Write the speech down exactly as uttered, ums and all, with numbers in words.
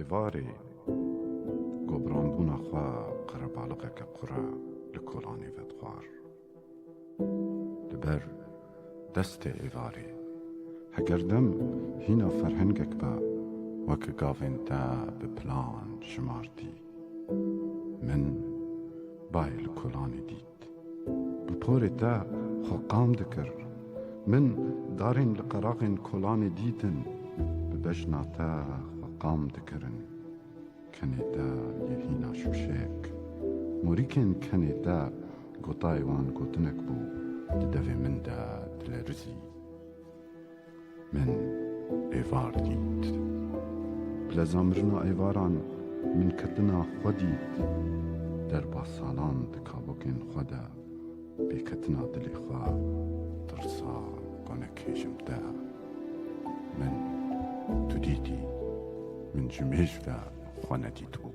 Êvarê gobranbûna xwe qerebalixeke qure li kolanê vedixwar. Li ber destê êvarê, heger dem hîna ferhengek be, weke gavên te bi plan şimartî. Min bayê li kolanê dît. Bi porê te xwe qam dikir. Min darên li qeraxên kolanê dîtin. Bi bejna te xwe qam dikirin. Kenê te yê hîna şûşek. Morîkên kenê te gotayê wan gotinek bû. Di devê min de dilerizî. Min êvar dît. Bi leza mirina êvaran min ketina xwe dît. Derba salan di kabokên xwe de bêketina dilê xwe tirsa gonekê ji min de. Min tu dîtî, min ji mêj ve xwe nedîtibû.